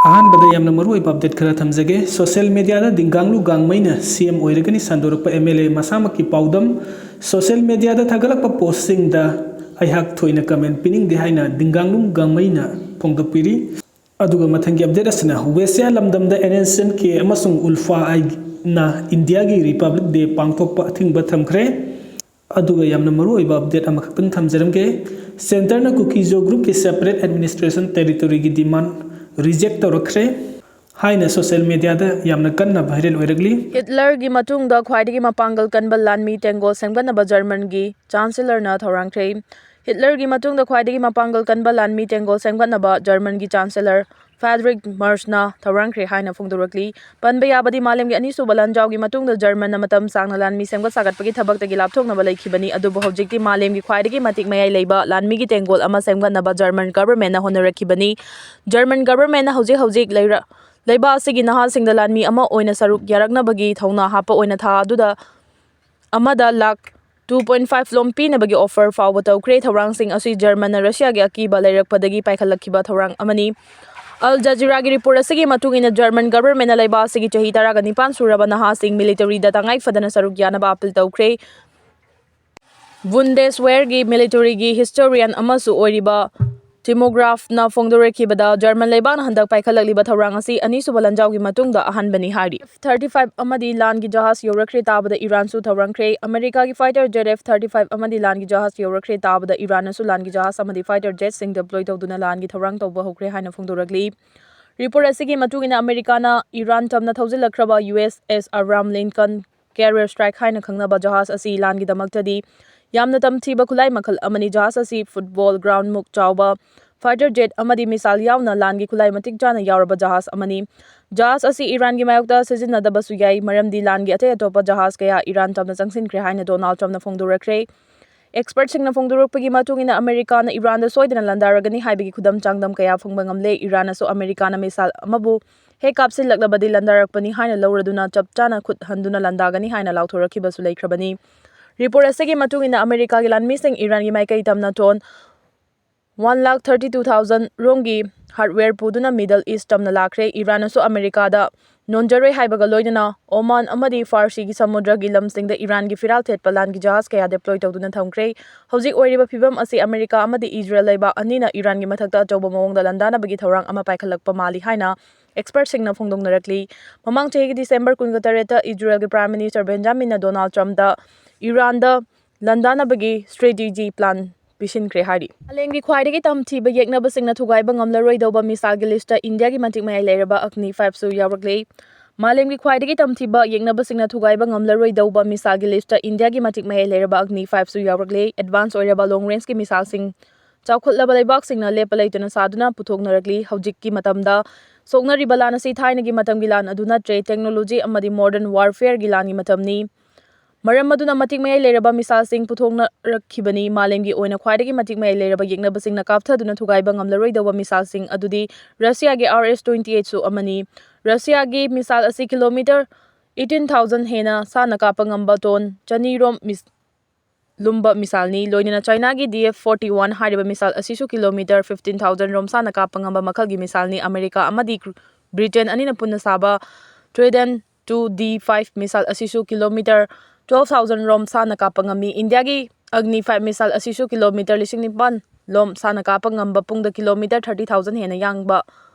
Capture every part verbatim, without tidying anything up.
ꯑꯍꯥꯟꯕꯗ ꯌꯥꯝꯅ ꯃꯔꯨꯑꯣꯏꯕ ꯑꯞꯗꯦꯠ ꯈꯔ ꯊꯝꯖꯒꯦ꯫ ꯁꯣꯁꯤꯌꯦꯜ ꯃꯤꯗꯤꯌꯥꯗ ꯗꯤꯡꯒꯥꯡꯂꯨ ꯒꯥꯡꯃꯩꯅ ꯁꯤ ꯑꯦꯝ ꯑꯣꯏꯔꯒꯅꯤ ꯁꯟꯗꯣꯔꯛꯄ ꯑꯦꯝ ꯑꯦꯜ ꯑꯦ ꯃꯁꯥꯃꯛꯀꯤ ꯄꯥꯎꯗꯝ꯫ ꯁꯣꯁꯤꯌꯦꯜ ꯃꯤꯗꯤꯌꯥꯗ ꯊꯥꯒꯠꯂꯛꯄ ꯄꯣꯁꯁꯤꯡꯗ ꯑꯩꯍꯥꯛ ꯊꯣꯏꯅ ꯀꯃꯦꯟ ꯄꯤꯅꯤꯡꯗꯦ ꯍꯥꯏꯅ ꯗꯤꯡꯒꯥꯡꯂꯨ ꯒꯥꯡꯃꯩꯅ ꯐꯣꯡꯗꯣꯛꯄꯤꯔꯤ꯫ ꯑꯗꯨꯒ ꯃꯊꯪꯒꯤ ꯑꯞꯗꯦꯠ ꯑꯁꯤꯅ ꯋꯦꯁꯤꯌꯥ ꯂꯝꯗꯝꯗ ꯑꯦꯟ ꯑꯦꯟ ꯁꯤ ꯑꯦꯟ ꯀꯦ ꯑꯃꯁꯨꯡ ꯎꯜꯐꯥ ꯑꯥꯏꯅ ꯏꯟꯗꯤꯌꯥꯒꯤ ꯔꯤꯄꯕ꯭ꯂꯤꯛ ꯗꯦ ꯄꯥꯡꯊꯣꯛꯄ ꯑꯊꯤꯡꯕ ꯊꯝꯈ꯭ꯔꯦ꯫ ꯑꯗꯨꯒ ꯌꯥꯝꯅ ꯃꯔꯨꯑꯣꯏꯕ ꯑꯞꯗꯦꯠ ꯑꯃꯈꯛꯇꯪ ꯊꯝꯖꯔꯝꯒꯦ꯫ ꯁꯦꯟꯇꯔꯅ ꯀꯨꯀꯤ-ꯖꯣ ꯒ꯭ꯔꯨꯞꯀꯤ ꯁꯦꯄꯔꯦꯠ ꯑꯦꯗꯃꯤꯅꯤꯁꯇ꯭ꯔꯦꯁꯟ ꯇꯦꯔꯤꯇꯣꯔꯤꯒꯤ ꯗꯤꯃꯥꯟ ꯔꯤꯖꯦꯛ ꯇꯧꯔꯛꯈ꯭ꯔꯦ ꯍꯥꯏꯅ ꯁꯣꯁꯤꯌꯦꯜ ꯃꯤꯗꯤꯌꯥꯗ ꯌꯥꯝꯅ ꯀꯟꯅ ꯚꯥꯏꯔꯦꯜ ꯑꯣꯏꯔꯛꯂꯤ꯫ ꯍꯤꯠꯂꯔꯒꯤ ꯃꯇꯨꯡꯗ ꯈ꯭ꯋꯥꯏꯗꯒꯤ ꯃꯄꯥꯡꯒꯜ ꯀꯟꯕ ꯂꯥꯟꯃꯤ ꯇꯦꯡꯒꯣꯜ ꯁꯦꯝꯒꯠꯅꯕ ꯖꯔꯃꯟꯒꯤ ꯆꯥꯟꯁꯦꯂꯔꯅ ꯊꯧꯔꯥꯡꯈ꯭ꯔꯦ꯫ ꯍꯤꯠꯂꯔꯒꯤ ꯃꯇꯨꯡꯗ ꯈ꯭ꯋꯥꯏꯗꯒꯤ ꯃꯄꯥꯡꯒꯜ ꯀꯟꯕ ꯂꯥꯟꯃꯤ ꯇꯦꯡꯒꯣꯜ ꯁꯦꯝꯒꯠꯅꯕ ꯖꯔꯃꯟꯒꯤ ꯆꯥꯟꯁꯦꯂꯔ ꯐ꯭ꯔꯦꯗꯔꯤꯛ ꯃꯔꯁꯅ ꯊꯧꯔꯥꯡꯈ꯭ꯔꯦ ꯍꯥꯏꯅ ꯐꯣꯡꯗꯣꯔꯛꯂꯤ꯫ ꯄꯟꯕ ꯌꯥꯕꯗꯤ ꯃꯥꯂꯦꯝꯒꯤ ꯑꯅꯤꯁꯨꯕ ꯂꯥꯟꯖꯥꯎꯒꯤ ꯃꯇꯨꯡꯗ ꯖꯔꯃꯟꯅ ꯃꯇꯝ ꯁꯥꯡꯅ ꯂꯥꯟꯃꯤ ꯁꯦꯝꯒꯠ ꯁꯥꯒꯠꯄꯒꯤ ꯊꯕꯛꯇꯒꯤ ꯂꯥꯞꯊꯣꯛꯅꯕ ꯂꯩꯈꯤꯕꯅꯤ, ꯑꯗꯨꯕꯨ ꯍꯧꯖꯤꯛꯇꯤ ꯃꯥꯂꯦꯝꯒꯤ ꯈ꯭ꯋꯥꯏꯗꯒꯤ ꯃꯇꯤꯛ ꯃꯌꯥꯏ ꯂꯩꯕ ꯂꯥꯟꯃꯤꯒꯤ ꯇꯦꯡꯒꯣꯜ ꯑꯃ ꯁꯦꯝꯒꯠꯅꯕ ꯖꯔꯃꯟ ꯒꯚꯔꯟꯃꯦꯟꯠꯅ ꯍꯣꯠꯅꯔꯛꯈꯤꯕꯅꯤ꯫ ꯖꯔꯃꯟ ꯒꯚꯔꯟꯃꯦꯟꯠꯅ ꯍꯧꯖꯤꯛ ꯍꯧꯖꯤꯛ ꯂꯩꯔ-, ꯂꯩꯕꯥꯛ ꯑꯁꯤꯒꯤ ꯅꯍꯥꯁꯤꯡꯗ ꯂꯥꯟꯃꯤ ꯑꯃ ꯑꯣꯏꯅ ꯁꯔꯨꯛ ꯌꯥꯔꯛꯅꯕꯒꯤ ꯊꯧꯅꯥ ꯍꯥꯞꯄ ꯑꯣꯏꯅ ꯊꯥ ꯑꯗꯨꯗ ꯑꯃꯗ ꯂꯥꯈ two point five ꯂꯣꯝ ꯄꯤꯅꯕꯒꯤ ꯑꯣꯐꯔ ꯐꯥꯎꯕ ꯇꯧꯈ꯭ꯔꯦ꯫ ꯊꯧꯔꯥꯡꯁꯤꯡ ꯑꯁꯤ ꯖꯔꯃꯟꯅ ꯔꯁꯤꯌꯥꯒꯤ ꯑꯀꯤꯕ ꯂꯩꯔꯛꯄꯗꯒꯤ ꯄꯥꯏꯈꯠꯂꯛꯈꯤꯕ ꯊꯧꯔꯥꯡ ꯑꯃꯅꯤ꯫ ꯑꯜ ꯖꯖꯤꯔꯥꯒꯤ ꯔꯤꯄꯣꯔꯠ ꯑꯁꯤꯒꯤ ꯃꯇꯨꯡ ꯏꯟꯅ, ꯖꯔꯃꯟ ꯒꯚꯔꯟꯃꯦꯟꯠꯅ ꯂꯩꯕꯥꯛ ꯑꯁꯤꯒꯤ ꯆꯍꯤ ꯇꯔꯥꯒ ꯅꯤꯄꯥꯟ ꯁꯨꯔꯕ ꯅꯍꯥꯁꯤꯡ ꯃꯤꯂꯤꯇꯔꯤꯗ ꯇꯉꯥꯏ ꯐꯗꯅ ꯁꯔꯨꯛ ꯌꯥꯅꯕ ꯑꯄꯤꯜ ꯇꯧꯈ꯭ꯔꯦ꯫ ꯕꯨꯟꯗꯦꯁꯋꯦꯌꯔꯒꯤ ꯃꯤꯂꯤꯇꯔꯤꯒꯤ ꯍꯤꯁꯇꯣꯔꯤꯌꯟ ꯑꯃꯁꯨ ꯑꯣꯏꯔꯤꯕ ꯇꯤꯃꯣꯒ꯭ꯔꯥꯐꯅ ꯐꯣꯡꯗꯣꯔꯛꯈꯤꯕꯗ, ꯖꯔꯃꯟ ꯂꯩꯕꯥꯛꯅ ꯍꯟꯗꯛ ꯄꯥꯏꯈꯠꯂꯛꯂꯤꯕ ꯊꯧꯔꯥꯡ ꯑꯁꯤ ꯑꯅꯤꯁꯨꯕ ꯂꯥꯟꯖꯥꯎꯒꯤ ꯃꯇꯨꯡꯗ ꯑꯍꯥꯟꯕꯅꯤ ꯍꯥꯏꯔꯤ꯫ ꯊꯥꯔꯇꯤ ꯐꯥꯏꯚ ꯑꯃꯗꯤ ꯂꯥꯟꯒꯤ ꯖꯍꯥꯖ ꯌꯧꯔꯛꯈ꯭ꯔꯦ ꯇꯥꯕꯗ ꯏꯔꯥꯟꯁꯨ ꯊꯧꯔꯥꯡꯈ꯭ꯔꯦ꯫ ꯑꯃꯦꯔꯤꯀꯥꯒꯤ fighter Z F thirty five ꯑꯃꯗꯤ ꯂꯥꯟꯒꯤ ꯖꯍꯥꯖ ꯌꯧꯔꯛꯈ꯭ꯔꯦ ꯇꯥꯕꯗ ꯏꯔꯥꯟꯅꯁꯨ ꯂꯥꯟꯒꯤ ꯖꯍꯥꯖ ꯑꯃꯗꯤ ꯐꯥꯏꯇꯔ ꯖꯦꯠꯁꯤꯡ ꯗꯤꯄ꯭ꯂꯣꯏ ꯇꯧꯗꯨꯅ ꯂꯥꯟꯒꯤ ꯊꯧꯔꯥꯡ ꯇꯧꯕ ꯍꯧꯈ꯭ꯔꯦ ꯍꯥꯏꯅ ꯐꯣꯡꯗꯣꯔꯛꯂꯤ꯫ ꯔꯤꯄꯣꯔꯠ ꯑꯁꯤꯒꯤ ꯃꯇꯨꯡ ꯏꯟꯅ, ꯑꯃꯦꯔꯤꯀꯥꯅ ꯏꯔꯥꯟ ꯇꯝꯅ ꯊꯧꯖꯤꯜꯂꯛꯈ꯭ꯔꯕ ꯌꯨ ꯑꯦꯁ ꯑꯦꯁ ꯑꯕ꯭ꯔꯥꯝ ꯂꯤꯟꯀꯟ ꯀꯦꯔꯤꯌꯔ ꯁ꯭ꯇ꯭ꯔꯥꯏꯛ ꯍꯥꯏꯅ ꯈꯪꯅꯕ ꯖꯍꯥꯖ ꯑꯁꯤ ꯂꯥꯟꯒꯤꯗꯃꯛꯇꯗꯤ ꯌꯥꯝꯅ ꯇꯝꯊꯤꯕ ꯈꯨꯠꯂꯥꯏ ꯃꯈꯜ ꯑꯃꯅꯤ꯫ ꯖꯍꯥꯖ ꯑꯁꯤ ꯐꯨꯠꯕꯣꯜ ꯒ꯭ꯔꯥꯎꯟꯃꯨꯛ ꯆꯥꯎꯕ ꯐꯥꯏꯇꯔ ꯖꯦꯠ ꯑꯃꯗꯤ ꯃꯤꯁꯥꯏꯜ ꯌꯥꯎꯅ ꯂꯥꯟꯒꯤ ꯈꯨꯠꯂꯥꯏ ꯃꯇꯤꯛ ꯆꯥꯅ ꯌꯥꯎꯔꯕ ꯖꯍꯥꯖ ꯑꯃꯅꯤ꯫ ꯖꯍꯥꯖ ꯑꯁꯤ ꯏꯔꯥꯟꯒꯤ ꯃꯥꯌꯣꯛꯇ ꯁꯤꯖꯤꯟꯅꯗꯕꯁꯨ ꯌꯥꯏ, ꯃꯔꯝꯗꯤ ꯂꯥꯟꯒꯤ ꯑꯇꯩ ꯑꯇꯣꯞꯄ ꯖꯍꯥꯖ ꯀꯌꯥ ꯏꯔꯥꯟ ꯇꯝꯅ ꯆꯪꯁꯤꯟꯈ꯭ꯔꯦ ꯍꯥꯏꯅ ꯗꯣꯅꯥꯜꯗ ꯇ꯭ꯔꯝꯞꯅ ꯐꯣꯡꯗꯣꯔꯛꯈ꯭ꯔꯦ꯫ ꯑꯦꯛꯁꯄꯔꯠꯁꯤꯡꯅ ꯐꯣꯡꯗꯣꯔꯛꯄꯒꯤ ꯃꯇꯨꯡ ꯏꯟꯅ, ꯑꯃꯦꯔꯤꯀꯥꯅ ꯏꯔꯥꯟꯗ ꯁꯣꯏꯗꯅ ꯂꯥꯟꯗꯥꯔꯒꯅꯤ ꯍꯥꯏꯕꯒꯤ ꯈꯨꯗꯝ ꯆꯥꯡꯗꯝ ꯀꯌꯥ ꯐꯪꯕ ꯉꯝꯂꯦ꯫ ꯏꯔꯥꯟꯅꯁꯨ ꯑꯃꯦꯔꯤꯀꯥꯅ ꯃꯤꯁꯥꯏꯜ ꯑꯃꯕꯨ ꯍꯦꯛ ꯀꯥꯞꯁꯤꯜꯂꯛꯂꯕꯗꯤ ꯂꯥꯟꯗꯥꯔꯛꯄꯅꯤ ꯍꯥꯏꯅ ꯂꯧꯔꯗꯨꯅ ꯆꯞ ꯆꯥꯅ ꯈꯨꯠ ꯍꯟꯗꯨꯅ ꯂꯥꯟꯗꯥꯒꯅꯤ ꯍꯥꯏꯅ ꯂꯥꯎꯊꯣꯔꯛꯈꯤꯕꯁꯨ ꯂꯩꯈ꯭ꯔꯕꯅꯤ꯫ ꯔꯤꯄꯣꯔꯠ ꯑꯁꯤꯒꯤ ꯃꯇꯨꯡ ꯏꯟꯅ, ꯑꯃꯦꯔꯤꯀꯥꯒꯤ ꯂꯥꯟꯃꯤꯁꯤꯡ ꯏꯔꯥꯟꯒꯤ ꯃꯥꯏꯀꯩ ꯇꯝꯅ ton one lakh thirty two thousand ꯔꯣꯝꯒꯤ ꯍꯥꯔꯗꯋꯦꯌꯔ ꯄꯨꯗꯨꯅ ꯃꯤꯗꯜ ꯏꯁ ꯇꯝꯅ ꯂꯥꯛꯈ꯭ꯔꯦ꯫ ꯏꯔꯥꯟꯅꯁꯨ ꯑꯃꯦꯔꯤꯀꯥꯗ ꯅꯣꯟꯖꯔꯣꯏ ꯍꯥꯏꯕꯒ ꯂꯣꯏꯅꯅ ꯑꯣꯃꯥꯟ ꯑꯃꯗꯤ ꯐꯥꯔꯁꯤꯒꯤ ꯁꯃꯨꯗ꯭ꯔꯒꯤ ꯂꯝꯁꯤꯡꯗ ꯏꯔꯥꯟꯒꯤ ꯐꯤꯔꯥꯜ ꯊꯦꯠꯄ ꯂꯥꯟꯒꯤ ꯖꯍꯥꯖ ꯀꯌꯥ ꯗꯤꯄ꯭ꯂꯣꯏ ꯇꯧꯗꯨꯅ ꯊꯝꯈ꯭ꯔꯦ꯫ ꯍꯧꯖꯤꯛ ꯑꯣꯏꯔꯤꯕ ꯐꯤꯕꯝ ꯑꯁꯤ ꯑꯃꯦꯔꯤꯀꯥ ꯑꯃꯗꯤ ꯏꯖꯔꯦꯜ ꯂꯩꯕꯥꯛ ꯑꯅꯤꯅ ꯏꯔꯥꯟꯒꯤ ꯃꯊꯛꯇ ꯑꯆꯧꯕ ꯃꯑꯣꯡꯗ ꯂꯥꯟꯗꯥꯅꯕꯒꯤ ꯊꯧꯔꯥꯡ ꯑꯃ ꯄꯥꯏꯈꯠꯂꯛꯄ ꯃꯥꯜꯂꯤ ꯍꯥꯏꯅ ꯑꯦꯛꯁꯄꯔꯠꯁꯤꯡꯅ ꯐꯣꯡꯗꯣꯛꯅꯔꯛꯂꯤ꯫ ꯃꯃꯥꯡ ꯆꯍꯤꯒꯤ ꯗꯤꯁꯦꯝꯕꯔ ꯀꯨꯟꯒ ꯇꯔꯦꯠꯇ ꯏꯖꯔꯦꯜꯒꯤ ꯄ꯭ꯔꯥꯏꯝ ꯃꯤꯅꯤꯁꯇꯔ ꯕꯦꯟꯖꯥꯃꯤꯟꯅ ꯗꯣꯅꯥꯜꯗ ꯇ꯭ꯔꯝꯞꯇ ꯏꯔꯥꯟꯗ ꯂꯥꯟꯗꯥꯅꯕꯒꯤ ꯁ꯭ꯇ꯭ꯔꯦꯇꯦꯖꯤ ꯄ꯭ꯂꯥꯟ ꯄꯤꯁꯤꯟꯈ꯭ꯔꯦ ꯍꯥꯏꯔꯤ꯫ ꯃꯥꯂꯦꯝꯒꯤ ꯈ꯭ꯋꯥꯏꯗꯒꯤ ꯇꯝꯊꯤꯕ ꯌꯦꯛꯅꯕꯁꯤꯡꯅ ꯊꯨꯒꯥꯏꯕ ꯉꯝꯂꯔꯣꯏꯗꯧꯕ ꯃꯤꯁꯥꯏꯜꯒꯤ ꯂꯤꯁꯇ ꯏꯟꯗꯤꯌꯥꯒꯤ ꯃꯇꯤꯛ ꯃꯌꯥꯏ ꯂꯩꯔꯕ ꯑꯒꯅꯤ ꯐꯥꯏꯚꯁꯨ ꯌꯥꯎꯔꯛꯂꯦ꯫ ꯃꯥꯂꯦꯝꯒꯤ ꯈ꯭ꯋꯥꯏꯗꯒꯤ ꯇꯝꯊꯤꯕ ꯌꯦꯛꯅꯕꯁꯤꯡꯅ ꯊꯨꯒꯥꯏꯕ ꯉꯝꯂꯔꯣꯏꯗꯧꯕ ꯃꯤꯁꯥꯏꯜꯒꯤ ꯂꯤꯁꯇ ꯏꯟꯗꯤꯌꯥꯒꯤ ꯃꯇꯤꯛ ꯃꯌꯥꯏ ꯂꯩꯔꯕ ꯑꯒꯅꯤ ꯐꯥꯏꯚꯁꯨ ꯌꯥꯎꯔꯛꯂꯦ꯫ ꯑꯦꯗꯚꯥꯟꯁ ꯑꯣꯏꯔꯕ ꯂꯣꯡ ꯔꯦꯟꯖꯀꯤ ꯃꯤꯁꯥꯏꯜꯁꯤꯡ ꯆꯥꯎꯈꯠꯂꯕ ꯂꯩꯕꯥꯛꯁꯤꯡꯅ ꯂꯦꯞꯄ ꯂꯩꯇꯅ ꯁꯥꯗꯨꯅ ꯄꯨꯊꯣꯛꯅꯔꯛꯂꯤ꯫ ꯍꯧꯖꯤꯛꯀꯤ ꯃꯇꯝꯗ ꯁꯣꯛꯅꯔꯤꯕ ꯂꯥꯟ ꯑꯁꯤ ꯊꯥꯏꯅꯒꯤ ꯃꯇꯝꯒꯤ ꯂꯥꯟ ꯑꯗꯨ ꯅꯠꯇ꯭ꯔꯦ꯫ ꯇꯦꯛꯅꯣꯂꯣꯖꯤ ꯑꯃꯗꯤ ꯃꯣꯗꯔꯟ ꯋꯥꯔꯐꯦꯌꯔꯒꯤ ꯂꯥꯟꯒꯤ ꯃꯇꯝꯅꯤ꯫ ꯃꯔꯝ ꯑꯗꯨꯅ ꯃꯇꯤꯛ ꯃꯌꯥꯏ ꯂꯩꯔꯕ ꯃꯤꯁꯥꯏꯜꯁꯤꯡ ꯄꯨꯊꯣꯛꯅꯔꯛꯈꯤꯕꯅꯤ꯫ ꯃꯥꯂꯦꯝꯒꯤ ꯑꯣꯏꯅ ꯈ꯭ꯋꯥꯏꯗꯒꯤ ꯃꯇꯤꯛ ꯃꯌꯥꯏ ꯂꯩꯔꯕ ꯌꯦꯛꯅꯕꯁꯤꯡꯅ ꯀꯥꯞꯊꯗꯨꯅ ꯊꯨꯒꯥꯏꯕ ꯉꯝꯂꯔꯣꯏꯗꯧꯕ ꯃꯤꯁꯥꯏꯜꯁꯤꯡ ꯑꯗꯨꯗꯤ ꯔꯁꯤꯌꯥꯒꯤ ꯑꯥꯔ ꯑꯦꯁ ꯇ꯭ꯋꯦꯟꯇꯤ ꯑꯩꯠꯁꯨ ꯑꯃꯅꯤ꯫ ꯔꯁꯤꯌꯥꯒꯤ ꯃꯤꯁꯥꯏꯜ ꯑꯁꯤ ꯀꯤꯂꯣꯃꯤꯇꯔ eighteen thousand ꯍꯦꯟꯅ ꯁꯥꯡꯅ ꯀꯥꯞꯄ ꯉꯝꯕ ꯇꯣꯟ ꯆꯅꯤ ꯔꯣꯝ ꯃꯤꯁ-, ꯂꯨꯝꯕ ꯃꯤꯁꯥꯏꯜꯅꯤ꯫ ꯂꯣꯏꯅꯅ ꯆꯥꯏꯅꯥꯒꯤ ꯗꯤ ꯑꯦꯐ ꯐꯣꯔꯇꯤ ꯋꯥꯟ ꯍꯥꯏꯔꯤꯕ ꯃꯤꯁꯥꯏꯜ ꯑꯁꯤꯁꯨ ꯀꯤꯂꯣꯃꯤꯇꯔ fifteen thousand ꯔꯣꯝ ꯁꯥꯡꯅ ꯀꯥꯞꯄ ꯉꯝꯕ ꯃꯈꯜꯒꯤ ꯃꯤꯁꯥꯏꯜꯅꯤ꯫ ꯑꯃꯦꯔꯤꯀꯥ ꯑꯃꯗꯤ ꯕ꯭ꯔꯤꯇꯦꯟ ꯑꯅꯤꯅ ꯄꯨꯟꯅ ꯁꯥꯕ ꯇ꯭ꯔꯤꯗꯦꯟ ꯇꯨ ꯗꯤ ꯐꯥꯏꯚ ꯃꯤꯁꯥꯏꯜ ꯑꯁꯤꯁꯨ ꯀꯤꯂꯣꯃꯤꯇꯔ twelve thousand ꯔꯣꯝ ꯁꯥꯡꯅ ꯀꯥꯞꯄ ꯉꯝꯃꯤ꯫ ꯏꯟꯗꯤꯌꯥꯒꯤ ꯑꯒꯅꯤ ꯐꯥꯏꯚ ꯃꯤꯁꯥꯏꯜ ꯑꯁꯤꯁꯨ ꯀꯤꯂꯣꯃꯤꯇꯔ ꯂꯤꯁꯤꯡ ꯅꯤꯄꯥꯟ ꯂꯣꯝ ꯁꯥꯡꯅ ꯀꯥꯞꯄ ꯉꯝꯕ, ꯄꯨꯡꯗ ꯀꯤꯂꯣꯃꯤꯇꯔ thirty thousand ꯍꯦꯟꯅ ꯌꯥꯡꯕ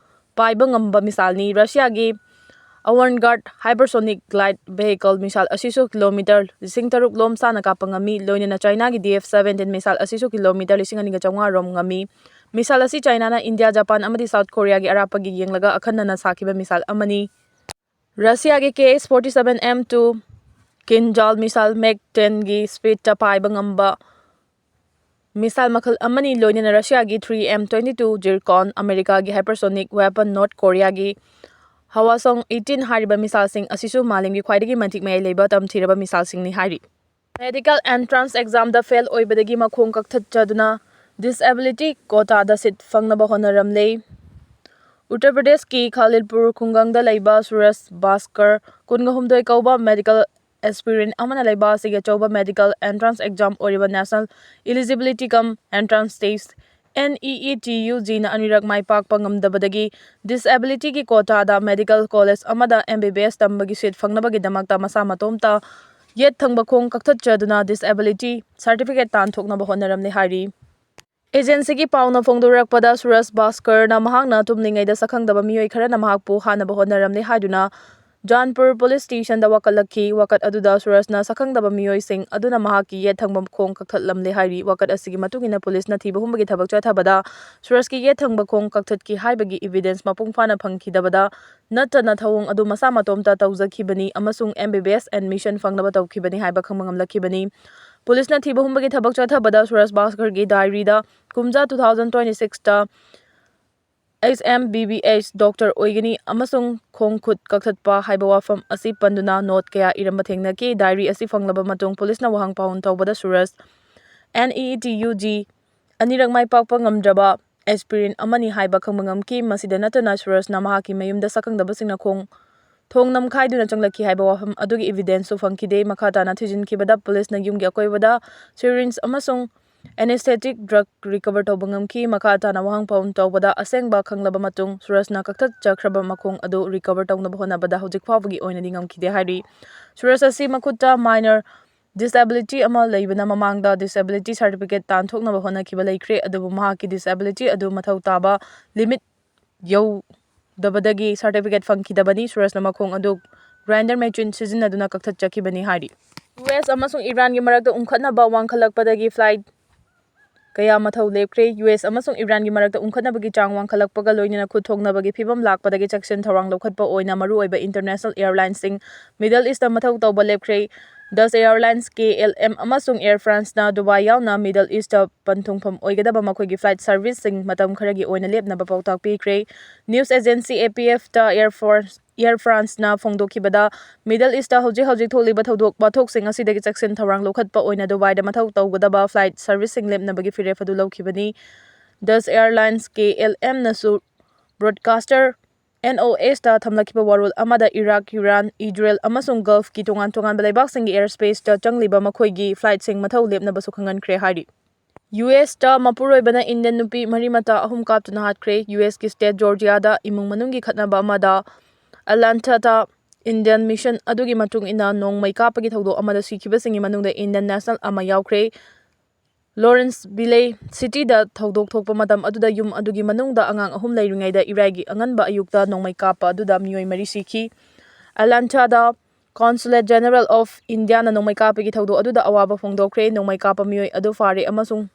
ꯄꯥꯏꯕ ꯉꯝꯕ ꯃꯤꯁꯥꯏꯜꯅꯤ꯫ ꯔꯁꯤꯌꯥꯒꯤ ꯑꯋꯥꯟꯒꯥꯔꯗ ꯍꯥꯏꯄꯔꯁꯣꯅꯤꯛ ꯒ꯭ꯂꯥꯏꯗ ꯚꯦꯍꯤꯀꯜ ꯃꯤꯁꯥꯏꯜ ꯑꯁꯤꯁꯨ ꯀꯤꯂꯣꯃꯤꯇꯔ ꯂꯤꯁꯤꯡ ꯇꯔꯨꯛ ꯂꯣꯝ ꯁꯥꯡꯅ ꯀꯥꯞꯄ ꯉꯝꯃꯤ꯫ ꯂꯣꯏꯅꯅ ꯆꯥꯏꯅꯥꯒꯤ ꯗꯤ ꯑꯦꯐ ꯁꯚꯦꯟꯇꯤꯟ ꯃꯤꯁꯥꯏꯜ ꯑꯁꯤꯁꯨ ꯀꯤꯂꯣꯃꯤꯇꯔ ꯂꯤꯁꯤꯡ ꯑꯅꯤꯒ ꯆꯥꯝꯃꯉꯥ ꯔꯣꯝ ꯉꯝꯃꯤ꯫ ꯃꯤꯁꯥꯏꯜ ꯑꯁꯤ ꯆꯥꯏꯅꯥꯅ ꯏꯟꯗꯤꯌꯥ, ꯖꯄꯥꯟ ꯑꯃꯗꯤ ꯁꯥꯎꯠ ꯀꯣꯔꯤꯌꯥꯒꯤ ꯑꯔꯥꯞꯄꯒꯤ ꯌꯦꯡꯂꯒ ꯑꯈꯟꯅꯅ ꯁꯥꯈꯤꯕ ꯃꯤꯁꯥꯏꯜ ꯑꯃꯅꯤ꯫ ꯔꯁꯤꯌꯥꯒꯤ K S forty seven M two Kinzhal missile mach ꯇꯦꯟꯒꯤ ꯁ꯭ꯄꯤꯗꯇ ꯄꯥꯏꯕ ꯉꯝꯕ ꯃꯤꯁꯥꯏꯜ ꯃꯈꯜ ꯑꯃꯅꯤ꯫ ꯂꯣꯏꯅꯅ ꯔꯁꯤꯌꯥꯒꯤ three M twenty two Zircon, ꯑꯃꯦꯔꯤꯀꯥꯒꯤ ꯍꯥꯏꯄꯔꯁꯣꯅꯤꯛ ꯋꯦꯄꯟ, ꯅꯣꯔꯠ ꯀꯣꯔꯤꯌꯥꯒꯤ ꯍꯋꯥꯁꯣꯡ eighteen ꯍꯥꯏꯔꯤꯕ ꯃꯤꯁꯥꯏꯜꯁꯤꯡ ꯑꯁꯤꯁꯨ ꯃꯥꯂꯦꯝꯒꯤ ꯈ꯭ꯋꯥꯏꯗꯒꯤ ꯃꯇꯤꯛ ꯃꯌꯥꯏ ꯂꯩꯕ ꯇꯝꯊꯤꯔꯕ ꯃꯤꯁꯥꯏꯜꯁꯤꯡꯅꯤ ꯍꯥꯏꯔꯤ꯫ ꯃꯦꯗꯤꯀꯦꯜ ꯑꯦꯟꯇ꯭ꯔꯥꯟꯁ ꯑꯦꯛꯖꯥꯝꯗ ꯐꯦꯜ ꯑꯣꯏꯕꯗꯒꯤ ꯃꯈꯣꯡ ꯀꯛꯊꯠꯆꯗꯨꯅ ꯗꯤꯁꯑꯦꯕꯤꯂꯤꯇꯤ ꯀꯣꯇꯥꯗ ꯁꯤꯠ ꯐꯪꯅꯕ ꯍꯣꯠꯅꯔꯝꯂꯦ꯫ ꯎꯠꯇꯔ ꯄ꯭ꯔꯗꯦꯁꯀꯤ ꯈꯥꯂꯤꯜꯄꯨꯔ ꯈꯨꯡꯒꯪꯗ ꯂꯩꯕ ꯁꯨꯔꯦꯁ ꯚꯥꯁꯀꯔ, ꯀꯨꯟꯒ ꯍꯨꯝꯗꯣꯏ ꯀꯧꯕ ꯃꯦꯗꯤꯀꯦꯜ ꯑꯦꯁꯄꯤꯔꯦꯟ ꯑꯃꯅ ꯂꯩꯕꯥꯛ ꯑꯁꯤꯒꯤ ꯑꯆꯧꯕ ꯃꯦꯗꯤꯀꯦꯜ ꯑꯦꯟꯇ꯭ꯔꯥꯟꯁ ꯑꯦꯛꯖꯥꯝ ꯑꯣꯏꯔꯤꯕ National Eligibility cum Entrance Test, NEET UGꯅ ꯑꯅꯤꯔꯛ ꯃꯥꯏ ꯄꯥꯛꯄ ꯉꯝꯗꯕꯗꯒꯤ disabilityꯒꯤ quotaꯗ medical college ꯑꯃꯗ MBBS ꯇꯝꯕꯒꯤ seat ꯐꯪꯅꯕꯒꯤꯗꯃꯛꯇ ꯃꯁꯥ ꯃꯇꯣꯝꯇ ꯌꯦꯠ ꯊꯪꯕ ꯈꯣꯡ ꯀꯛꯊꯠꯆꯗꯨꯅ disability certificate ꯇꯥꯟꯊꯣꯛꯅꯕ ꯍꯣꯠꯅꯔꯝꯂꯦ ꯍꯥꯏꯔꯤ꯫ Agencyꯒꯤ ꯄꯥꯎꯅ ꯐꯣꯡꯗꯣꯔꯛꯄꯗ, ꯁꯨꯔꯖ ꯚꯥꯁꯀꯔꯅ ꯃꯍꯥꯛꯅ ꯇꯨꯝꯂꯤꯉꯩꯗ ꯁꯛꯈꯪꯗꯕ ꯃꯤꯑꯣꯏ ꯈꯔꯅ ꯃꯍꯥꯛꯄꯨ ꯍꯥꯠꯅꯕ ꯍꯣꯠꯅꯔꯝꯂꯦ ꯍꯥꯏꯗꯨꯅ ꯖꯥꯟꯄꯨꯔ police stationꯗ ꯋꯥꯀꯠꯂꯛꯈꯤ꯫ ꯋꯥꯀꯠ ꯑꯗꯨꯗ ꯁꯨꯔꯖꯅ ꯁꯛꯈꯪꯗꯕ ꯃꯤꯑꯣꯏꯁꯤꯡ ꯑꯗꯨꯅ ꯃꯍꯥꯛꯀꯤ ꯌꯦꯠ ꯊꯪꯕ ꯈꯣꯡ ꯀꯛꯊꯠꯂꯝꯂꯦ ꯍꯥꯏꯔꯤ꯫ ꯋꯥꯀꯠ ꯑꯁꯤꯒꯤ ꯃꯇꯨꯡ ꯏꯟꯅ policeꯅ ꯊꯤꯕ ꯍꯨꯝꯕꯒꯤ ꯊꯕꯛ ꯆꯠꯊꯕꯗ ꯁꯨꯔꯖꯀꯤ ꯌꯦꯠ ꯊꯪꯕ ꯈꯣꯡ ꯀꯛꯊꯠꯈꯤ ꯍꯥꯏꯕꯒꯤ evidence ꯃꯄꯨꯡ ꯐꯥꯅ ꯐꯪꯈꯤꯗꯕꯗ ꯅꯠꯇꯅ ꯊꯧꯑꯣꯡ ꯑꯗꯨ ꯃꯁꯥ ꯃꯇꯣꯝꯇ ꯇꯧꯖꯈꯤꯕꯅꯤ ꯑꯃꯁꯨꯡ MBBS admission ꯐꯪꯅꯕ ꯇꯧꯈꯤꯕꯅꯤ ꯍꯥꯏꯕ ꯈꯪꯕ ꯉꯝꯂꯛꯈꯤꯕꯅꯤ꯫ Policeꯅ ꯊꯤꯕ ꯍꯨꯝꯕꯒꯤ ꯊꯕꯛ ꯆꯠꯊꯕꯗ ꯁꯨꯔꯖ ꯚꯥꯁꯀꯔꯒꯤ diaryꯗ ꯀꯨꯝꯖꯥ two thousand twenty sixꯇ HMBBS doctor ꯑꯣꯏꯒꯅꯤ ꯑꯃꯁꯨꯡ ꯈꯣꯡ ꯈꯨꯠ ꯀꯛꯊꯠꯄ ꯍꯥꯏꯕ ꯋꯥꯐꯝ ꯑꯁꯤ ꯄꯟꯗꯨꯅ note ꯀꯌꯥ ꯏꯔꯝꯕ ꯊꯦꯡꯅꯈꯤ꯫ Diary ꯑꯁꯤ ꯐꯪꯂꯕ ꯃꯇꯨꯡ policeꯅ ꯋꯥꯍꯪ ꯄꯥꯎꯍꯟ ꯇꯧꯕꯗ ꯁꯨꯔꯖ NEET UG ꯑꯅꯤꯔꯛ ꯃꯥꯏ ꯄꯥꯛꯄ ꯉꯝꯗ꯭ꯔꯕ aspirant ꯑꯃꯅꯤ ꯍꯥꯏꯕ ꯈꯪꯕ ꯉꯝꯈꯤ꯫ ꯃꯁꯤꯗ ꯅꯠꯇꯅ ꯁꯨꯔꯖꯅ ꯃꯍꯥꯛꯀꯤ ꯃꯌꯨꯝꯗ ꯁꯛꯈꯪꯗꯕꯁꯤꯡꯅ ꯈꯣꯡ ꯊꯣꯡ ꯅꯝꯈꯥꯏꯗꯨꯅ ꯆꯪꯂꯛꯈꯤ ꯍꯥꯏꯕ ꯋꯥꯐꯝ ꯑꯗꯨꯒꯤ evidenceꯁꯨ ꯐꯪꯈꯤꯗꯦ꯫ ꯃꯈꯥ ꯇꯥꯅ ꯊꯤꯖꯤꯟꯈꯤꯕꯗ policeꯅ ꯌꯨꯝꯒꯤ ꯑꯀꯣꯏꯕꯗ syringe ꯑꯃꯁꯨꯡ anesthetic drug recover ꯇꯧꯕ ꯉꯝꯈꯤ꯫ ꯃꯈꯥ ꯇꯥꯅ ꯋꯥꯍꯪ ꯄꯥꯎꯍꯟ ꯇꯧꯕꯗ ꯑꯁꯦꯡꯕ ꯈꯪꯂꯕ ꯃꯇꯨꯡ ꯁꯨꯔꯖꯅ ꯀꯛꯊꯠꯆꯈ꯭ꯔꯕ ꯃꯈꯣꯡ ꯑꯗꯨ recover ꯇꯧꯅꯕ ꯍꯣꯠꯅꯕꯗ ꯍꯧꯖꯤꯛ ꯐꯥꯎꯕꯒꯤ ꯑꯣꯏꯅꯗꯤ ꯉꯝꯈꯤꯗꯦ ꯍꯥꯏꯔꯤ꯫ ꯁꯨꯔꯖ ꯑꯁꯤ ꯃꯈꯨꯠꯇ minor disability ꯑꯃ ꯂꯩꯕꯅ ꯃꯃꯥꯡꯗ disability certificate ꯇꯥꯟꯊꯣꯛꯅꯕ ꯍꯣꯠꯅꯈꯤꯕ ꯂꯩꯈ꯭ꯔꯦ, ꯑꯗꯨꯕꯨ ꯃꯍꯥꯛꯀꯤ disability ꯑꯗꯨ ꯃꯊꯧ ꯇꯥꯕ limit ꯌꯧꯗꯕꯗꯒꯤ certificate ꯐꯪꯈꯤꯗꯕꯅꯤ꯫ ꯁꯨꯔꯖꯅ ꯃꯈꯣꯡ ꯑꯗꯨ grinder machine ꯁꯤꯖꯤꯟꯅꯗꯨꯅ ꯀꯛꯊꯠꯆꯈꯤꯕꯅꯤ ꯍꯥꯏꯔꯤ꯫ US ꯑꯃꯁꯨꯡ ꯏꯔꯥꯟꯒꯤ ꯃꯔꯛꯇ ꯎꯪꯈꯠꯅꯕ ꯋꯥꯡꯈꯠꯂꯛꯄꯗꯒꯤ flight ꯀꯌꯥ ꯃꯊꯧ ꯂꯦꯞꯈ꯭ꯔꯦ꯫ US ꯑꯃꯁꯨꯡ ꯏꯔꯥꯟꯒꯤ ꯃꯔꯛꯇ ꯎꯪꯈꯠꯅꯕꯒꯤ ꯆꯥꯡ ꯋꯥꯡꯈꯠꯂꯛꯄꯒ ꯂꯣꯏꯅꯅ ꯈꯨꯠ ꯊꯣꯛꯅꯕꯒꯤ ꯐꯤꯚꯝ ꯂꯥꯛꯄꯗꯒꯤ ꯆꯦꯛꯁꯤꯟ ꯊꯧꯔꯥꯡ ꯂꯧꯈꯠꯄ ꯑꯣꯏꯅ ꯃꯔꯨꯑꯣꯏꯕ international airlinesꯁꯤꯡ Middle Eastꯇ ꯃꯊꯧ ꯇꯧꯕ ꯂꯦꯞꯈ꯭ꯔꯦ꯫ Dutch Airlines, KLM ꯑꯃꯁꯨꯡ Air Franceꯅ ꯗꯨꯕꯥꯏ ꯌꯥꯎꯅ Middle Eastꯇ ꯄꯟꯊꯨꯡꯐꯝ ꯑꯣꯏꯒꯗꯕ ꯃꯈꯣꯏꯒꯤ flight serviceꯁꯤꯡ ꯃꯇꯝ ꯈꯔꯒꯤ ꯑꯣꯏꯅ ꯂꯦꯞꯅꯕ ꯄꯥꯎꯇꯥꯛ ꯄꯤꯈ꯭ꯔꯦ꯫ News agency APFꯇ Air Force, Air Franceꯅ ꯐꯣꯡꯗꯣꯛꯈꯤꯕꯗ, Middle Eastꯇ ꯍꯧꯖꯤꯛ ꯍꯧꯖꯤꯛ ꯊꯣꯛꯂꯤꯕ ꯊꯧꯗꯣꯛ ꯋꯥꯊꯣꯛꯁꯤꯡ ꯑꯁꯤꯗꯒꯤ ꯆꯦꯛꯁꯤꯟ ꯊꯧꯔꯥꯡ ꯂꯧꯈꯠꯄ ꯑꯣꯏꯅ ꯗꯨꯕꯥꯏꯗ ꯃꯊꯧ ꯇꯧꯒꯗꯕ flight serviceꯁꯤꯡ ꯂꯦꯞꯅꯕꯒꯤ ꯐꯤꯔꯦꯞ ꯑꯗꯨ ꯂꯧꯈꯤꯕꯅꯤ꯫ Dutch Airlines, KLMꯅꯁꯨ broadcaster NOSꯇ ꯊꯝꯂꯛꯈꯤꯕ ꯋꯥꯔꯣꯜ ꯑꯃꯗ Iraq, Iran, Israel ꯑꯃꯁꯨꯡ Gulfꯀꯤ ꯇꯣꯉꯥꯟ ꯇꯣꯉꯥꯟꯕ ꯂꯩꯕꯥꯛꯁꯤꯡꯒꯤ airspaceꯇ ꯆꯪꯂꯤꯕ ꯃꯈꯣꯏꯒꯤ flightꯁꯤꯡ ꯃꯊꯧ ꯂꯦꯞꯅꯕꯁꯨ ꯈꯪꯍꯟꯈ꯭ꯔꯦ ꯍꯥꯏꯔꯤ꯫ ꯌꯨ ꯑꯦꯁꯇ ꯃꯄꯨꯔꯣꯏꯕꯅ ꯏꯟꯗꯤꯌꯟ ꯅꯨꯄꯤ ꯃꯔꯤ ꯃꯇꯥ ꯑꯍꯨꯝ ꯀꯥꯞꯇꯨꯅ ꯍꯥꯠꯈ꯭ꯔꯦ꯫ ꯌꯨ ꯑꯦꯁꯀꯤ ꯁ꯭ꯇꯦꯠ ꯖꯣꯔꯖꯤꯌꯥꯗ ꯏꯃꯨꯡ ꯃꯅꯨꯡꯒꯤ ꯈꯠꯅꯕ ꯑꯃꯗ ꯑꯦꯠꯂꯥꯟꯇꯥꯗ ꯏꯟꯗꯤꯌꯟ ꯃꯤꯁꯟ ꯑꯗꯨꯒꯤ ꯃꯇꯨꯡ ꯏꯟꯅ ꯅꯣꯡꯃꯩ ꯀꯥꯞꯄꯒꯤ ꯊꯧꯗꯣꯛ ꯑꯃꯗ ꯁꯤꯈꯤꯕꯁꯤꯡꯒꯤ ꯃꯅꯨꯡꯗ ꯏꯟꯗꯤꯌꯟ ꯅꯦꯁꯅꯦꯜ ꯑꯃ ꯌꯥꯎꯈ꯭ꯔꯦ꯫ ꯂꯣꯔꯦꯟꯁ ꯚꯤꯂꯦ ꯁꯤꯇꯤꯗ ꯊꯧꯗꯣꯛ ꯊꯣꯛꯄ ꯃꯇꯝ ꯑꯗꯨꯗ ꯌꯨꯝ ꯑꯗꯨꯒꯤ ꯃꯅꯨꯡꯗ ꯑꯉꯥꯡ ꯑꯍꯨꯝ ꯂꯩꯔꯤꯉꯩꯗ ꯏꯔꯥꯏꯒꯤ ꯑꯉꯟꯕ ꯑꯌꯨꯛꯇ ꯅꯣꯡꯃꯩ ꯀꯥꯞꯄ ꯑꯗꯨꯗ ꯃꯤꯑꯣꯏ ꯃꯔꯤ ꯁꯤꯈꯤ꯫ ꯑꯦꯠꯂꯥꯟꯇꯥꯗ Consulate General of Indiaꯅ ꯅꯣꯡꯃꯩ ꯀꯥꯞꯄꯒꯤ ꯊꯧꯗꯣꯛ ꯑꯗꯨꯗ ꯑꯋꯥꯕ ꯐꯣꯡꯗꯣꯛꯈ꯭ꯔꯦ꯫ ꯅꯣꯡꯃꯩ ꯀꯥꯞꯄ ꯃꯤꯑꯣꯏ ꯑꯗꯨ ꯐꯥꯔꯦ ꯑꯃꯁꯨꯡ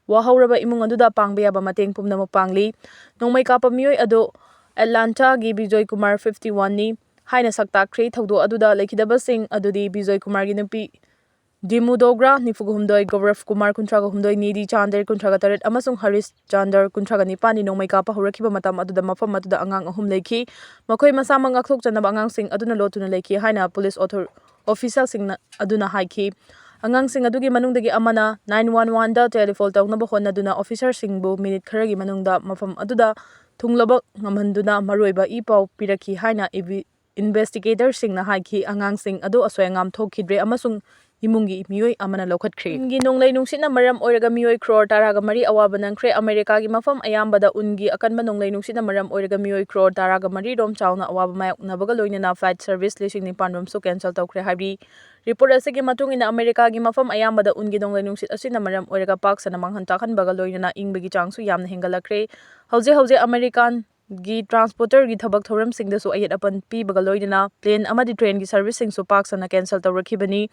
ꯋꯥꯍꯧꯔꯕ ꯏꯃꯨꯡ ꯑꯗꯨꯗ ꯄꯥꯡꯕ ꯌꯥꯕ ꯃꯇꯦꯡ ꯄꯨꯝꯅꯃꯛ ꯄꯥꯡꯂꯤ꯫ ꯅꯣꯡꯃꯩ ꯀꯥꯞꯄ ꯃꯤꯑꯣꯏ ꯑꯗꯨ ꯑꯦꯠꯂꯥꯟꯇꯥꯒꯤ ꯕꯤꯖꯣꯏ ꯀꯨꯃꯥꯔ, fifty one ꯅꯤ ꯍꯥꯏꯅ ꯁꯛ ꯇꯥꯛꯈ꯭ꯔꯦ꯫ ꯊꯧꯗꯣꯛ ꯑꯗꯨꯗ ꯂꯩꯈꯤꯗꯕꯁꯤꯡ ꯑꯗꯨꯗꯤ ꯕꯤꯖꯣꯏ ꯀꯨꯃꯥꯔꯒꯤ ꯅꯨꯄꯤ ꯗꯤꯃꯨ ꯗꯣꯒ꯭ꯔꯥ, ꯅꯤꯐꯨꯒ ꯍꯨꯝꯗꯣꯏ, ꯒꯧꯔꯚ ꯀꯨꯃꯥꯔ, ꯀꯨꯟꯊ꯭ꯔꯥꯒ ꯍꯨꯝꯗꯣꯏ, ꯅꯤꯙꯤ ꯆꯥꯟꯗꯔ, ꯀꯨꯟꯊ꯭ꯔꯥꯒ ꯇꯔꯦꯠ ꯑꯃꯁꯨꯡ ꯍꯔꯤꯁ ꯆꯥꯟꯗꯔ, ꯀꯨꯟꯊ꯭ꯔꯥꯒ ꯅꯤꯄꯥꯟꯅꯤ꯫ ꯅꯣꯡꯃꯩ ꯀꯥꯞꯄ ꯍꯧꯔꯛꯈꯤꯕ ꯃꯇꯝ ꯑꯗꯨꯗ ꯃꯐꯝ ꯑꯗꯨꯗ ꯑꯉꯥꯡ ꯑꯍꯨꯝ ꯂꯩꯈꯤ꯫ ꯃꯈꯣꯏ ꯃꯁꯥꯃꯛ ꯉꯥꯛꯊꯣꯛꯆꯅꯕ ꯑꯉꯥꯡꯁꯤꯡ ꯑꯗꯨꯅ ꯂꯣꯠꯇꯨꯅ ꯂꯩꯈꯤ ꯍꯥꯏꯅ ꯄꯨꯂꯤꯁ ꯑꯣꯊꯣ-, ꯑꯣꯐꯤꯁꯤꯌꯦꯜꯁꯤꯡꯅ ꯑꯗꯨꯅ ꯍꯥꯏꯈꯤ꯫ ꯑꯉꯥꯡꯁꯤꯡ ꯑꯗꯨꯒꯤ ꯃꯅꯨꯡꯗꯒꯤ ꯑꯃꯅ nine one oneꯗ ꯇꯦꯂꯤꯐꯣꯟ ꯇꯧꯅꯕ ꯍꯣꯠꯅꯗꯨꯅ ꯑꯣꯐꯤꯁꯥꯔꯁꯤꯡꯕꯨ ꯃꯤꯅꯤꯠ ꯈꯔꯒꯤ ꯃꯅꯨꯡꯗ ꯃꯐꯝ ꯑꯗꯨꯗ ꯊꯨꯡꯂꯕ ꯉꯝꯍꯟꯗꯨꯅ ꯃꯔꯨꯑꯣꯏꯕ ꯏ ꯄꯥꯎ ꯄꯤꯔꯛꯈꯤ ꯍꯥꯏꯅ ꯏꯚꯤ-, ꯏꯟꯚꯦꯁꯇꯤꯒꯦꯇꯔꯁꯤꯡꯅ ꯍꯥꯏꯈꯤ꯫ ꯑꯉꯥꯡꯁꯤꯡ ꯑꯗꯨ ꯑꯁꯣꯏ ꯑꯉꯥꯝ ꯊꯣꯛꯈꯤꯗ꯭ꯔꯦ ꯑꯃꯁꯨꯡ ꯏꯃꯨꯡꯒꯤ ꯃꯤꯑꯣꯏ ꯑꯃꯅ ꯂꯧꯈꯠꯈ꯭ꯔꯦ꯫ ꯎꯟꯒꯤ ꯅꯣꯡꯂꯩ ꯅꯨꯡꯁꯤꯠꯅ ꯃꯔꯝ ꯑꯣꯏꯔꯒ ꯃꯤꯑꯣꯏ ꯀ꯭ꯔꯣꯔ ꯇꯔꯥꯒ ꯃꯔꯤ ꯑꯋꯥꯕ ꯅꯪꯈ꯭ꯔꯦ꯫ ꯑꯃꯦꯔꯤꯀꯥꯒꯤ ꯃꯐꯝ ꯑꯌꯥꯝꯕꯗ ꯎꯟꯒꯤ ꯑꯀꯟꯕ ꯅꯣꯡꯂꯩ ꯅꯨꯡꯁꯤꯠꯅ ꯃꯔꯝ ꯑꯣꯏꯔꯒ ꯃꯤꯑꯣꯏ ꯀ꯭ꯔꯣꯔ ꯇꯔꯥꯒ ꯃꯔꯤ ꯔꯣꯝ ꯆꯥꯎꯅ ꯑꯋꯥꯕ ꯃꯥꯌꯣꯛꯅꯕꯒ ꯂꯣꯏꯅꯅ ꯐ꯭ꯂꯥꯏꯠ ꯁꯔꯚꯤꯁ ꯂꯤꯁꯤꯡ ꯅꯤꯄꯥꯟ ꯔꯣꯝꯁꯨ ꯀꯦꯟꯁꯦꯜ ꯇꯧꯈ꯭ꯔꯦ ꯍꯥꯏꯔꯤ꯫ ꯔꯤꯄꯣꯔꯠ ꯑꯁꯤꯒꯤ ꯃꯇꯨꯡ ꯏꯟꯅ ꯑꯃꯦꯔꯤꯀꯥꯒꯤ ꯃꯐꯝ ꯑꯌꯥꯝꯕꯗ ꯎꯟꯒꯤ ꯅꯣꯡꯂꯩ ꯅꯨꯡꯁꯤꯠ ꯑꯁꯤꯅ ꯃꯔꯝ ꯑꯣꯏꯔꯒ ꯄꯥꯛ ꯁꯟꯅ ꯃꯥꯡꯍꯟ ꯇꯥꯛꯍꯟꯕꯒ ꯂꯣꯏꯅꯅ ꯏꯪꯕꯒꯤ ꯆꯥꯡꯁꯨ ꯌꯥꯝꯅ ꯍꯦꯟꯒꯠꯂꯛꯈ꯭ꯔꯦ꯫ ꯍꯧꯖꯤꯛ ꯍꯧꯖꯤꯛ ꯑꯃꯦꯔꯤꯀꯥꯟꯒꯤ ꯇ꯭ꯔꯥꯟꯁꯄꯣꯔꯇꯔꯒꯤ ꯊꯕꯛ ꯊꯧꯔꯝꯁꯤꯡꯗꯁꯨ ꯑꯌꯦꯠ ꯑꯄꯟ ꯄꯤꯕꯒ ꯂꯣꯏꯅꯅ ꯄ꯭ꯂꯦꯟ ꯑꯃꯗꯤ ꯇ꯭ꯔꯦꯟꯒꯤ ꯁꯔꯚꯤꯁꯁꯤꯡꯁꯨ ꯄꯥꯛ ꯁꯟꯅ ꯀꯦꯟꯁꯦꯜ ꯇꯧꯔꯛꯈꯤꯕꯅꯤ꯫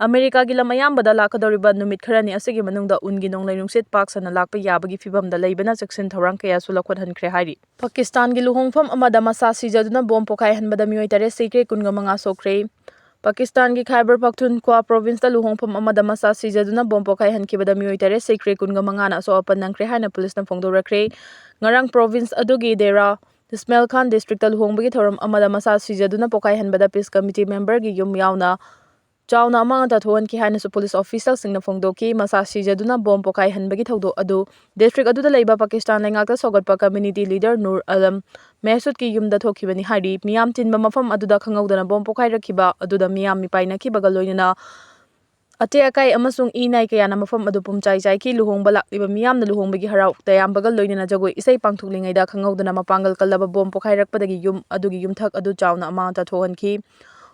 ꯑꯃꯦꯔꯤꯀꯥꯒꯤ ꯂꯝ ꯑꯌꯥꯝꯕꯗ ꯂꯥꯛꯀꯗꯧꯔꯤꯕ ꯅꯨꯃꯤꯠ ꯈꯔꯅꯤ ꯑꯁꯤꯒꯤ ꯃꯅꯨꯡꯗ ꯎꯟꯒꯤ ꯅꯣꯡꯂꯩ ꯅꯨꯡꯁꯤꯠ ꯄꯥꯛ ꯁꯟꯅ ꯂꯥꯛꯄ ꯌꯥꯕꯒꯤ ꯐꯤꯚꯝꯗ ꯂꯩꯕꯅ ꯆꯦꯛꯁꯤꯟ ꯊꯧꯔꯥꯡ ꯀꯌꯥꯁꯨ ꯂꯧꯈꯠꯍꯟꯈ꯭ꯔꯦ ꯍꯥꯏꯔꯤ꯫ ꯄꯥꯀꯤꯁꯇꯥꯟꯒꯤ ꯂꯨꯍꯣꯡꯐꯝ ꯑꯃꯗ ꯃꯁꯥ ꯁꯤꯖꯗꯨꯅ ꯕꯣꯝ ꯄꯣꯈꯥꯏꯍꯟꯕꯗ ꯃꯤꯑꯣꯏ ꯇꯔꯦꯠ ꯁꯤꯈ꯭ꯔꯦ, ꯀꯨꯟꯒ ꯃꯉꯥ ꯁꯣꯛꯈ꯭ꯔꯦ꯫ ꯄꯥꯀꯤꯁꯇꯥꯟꯒꯤ ꯈꯥꯏꯕꯔ ꯄꯈꯇꯨꯟꯈ꯭ꯋꯥ ꯄ꯭ꯔꯣꯚꯤꯟꯁꯇ ꯂꯨꯍꯣꯡꯐꯝ ꯑꯃꯗ ꯃꯁꯥ ꯁꯤꯖꯗꯨꯅ ꯕꯣꯝ ꯄꯣꯈꯥꯏꯍꯟꯈꯤꯕꯗ ꯃꯤꯑꯣꯏ ꯇꯔꯦꯠ ꯁꯤꯈ꯭ꯔꯦ, ꯀꯨꯟꯒ ꯃꯉꯥꯅ ꯑꯁꯣꯛ ꯑꯄꯟ ꯅꯪꯈ꯭ꯔꯦ ꯍꯥꯏꯅ ꯄꯨꯂꯤꯁꯅ ꯐꯣꯡꯗꯣꯔꯛꯈ꯭ꯔꯦ꯫ ꯉꯔꯥꯡ ꯄ꯭ꯔꯣꯚꯤꯟꯁ ꯑꯗꯨꯒꯤ ꯗꯦꯔꯥ ꯏꯁꯃꯥꯏꯜ ꯈꯥꯟ ꯗꯤꯁꯇ꯭ꯔꯤꯛꯇ ꯂꯨꯍꯣꯡꯕꯒꯤ ꯊꯧꯔꯝ ꯑꯃꯗ ꯃꯁꯥ ꯁꯤꯖꯗꯨꯅ ꯄꯣꯈꯥꯏꯍꯟꯕꯗ ꯄꯤꯁ ꯀꯃꯤꯇꯤ ꯃꯦꯝꯕꯔꯒꯤ ꯌꯨꯝ ꯌꯥꯎꯅ ꯆꯥꯎꯅ ꯑꯃꯥꯡ ꯑꯇꯥ ꯊꯣꯛꯍꯟꯈꯤ ꯍꯥꯏꯅꯁꯨ ꯄꯨꯂꯤꯁ ꯑꯣꯐꯤꯁꯤꯌꯦꯜꯁꯤꯡꯅ ꯐꯣꯡꯗꯣꯛꯈꯤ꯫ ꯃꯁꯥ ꯁꯤꯖꯗꯨꯅ ꯕꯣꯝ ꯄꯣꯈꯥꯏꯍꯟꯕꯒꯤ ꯊꯧꯗꯣꯛ ꯑꯗꯨ ꯗꯤꯁꯇ꯭ꯔꯤꯛ ꯑꯗꯨꯗ ꯂꯩꯕ ꯄꯥꯀꯤꯁꯇꯥꯟ ꯂꯩꯉꯥꯛꯇ ꯁꯧꯒꯠꯄ ꯀꯝꯃ꯭ꯌꯨꯅꯤꯇꯤ ꯂꯤꯗꯔ ꯅꯨꯔ ꯑꯂꯝ ꯃꯦꯍꯁꯨꯗꯀꯤ ꯌꯨꯝꯗ ꯊꯣꯛꯈꯤꯕꯅꯤ ꯍꯥꯏꯔꯤ꯫ ꯃꯤꯌꯥꯝ ꯇꯤꯟꯕ ꯃꯐꯝ ꯑꯗꯨꯗ ꯈꯪꯍꯧꯗꯅ ꯕꯣꯝ ꯄꯣꯈꯥꯏꯔꯛꯈꯤꯕ ꯑꯗꯨꯗ ꯃꯤꯌꯥꯝ ꯃꯤꯄꯥꯏꯅꯈꯤꯕꯒ ꯂꯣꯏꯅꯅ ꯑꯇꯦꯛ ꯑꯀꯥꯏ ꯑꯃꯁꯨꯡ ꯏ ꯅꯥꯏ ꯀꯌꯥꯅ ꯃꯐꯝ ꯑꯗꯨ ꯄꯨꯝꯆꯥꯏ ꯆꯥꯏꯈꯤ꯫ ꯂꯨꯍꯣꯡꯕ ꯂꯥꯛꯂꯤꯕ ꯃꯤꯌꯥꯝꯅ ꯂꯨꯍꯣꯡꯕꯒꯤ ꯍꯔꯥꯎ ꯇꯌꯥꯝꯕꯒ ꯂꯣꯏꯅꯅ ꯖꯒꯣꯏ ꯏꯁꯩ ꯄꯥꯡꯊꯣꯛꯂꯤꯉꯩꯗ ꯈꯪꯍꯧꯗꯅ ꯃꯄꯥꯡꯒꯜ ꯀꯜꯂꯕ ꯕꯣꯝ ꯄꯣꯈꯥꯏꯔꯛꯄꯗꯒꯤ ꯌꯨꯝ ꯑꯗꯨꯒꯤ ꯌꯨꯝꯊꯛ ꯑꯗꯨ ꯆꯥꯎꯅ ꯑꯃꯥꯡ ꯑꯇꯥ ꯊꯣꯛꯍꯟꯈꯤ꯫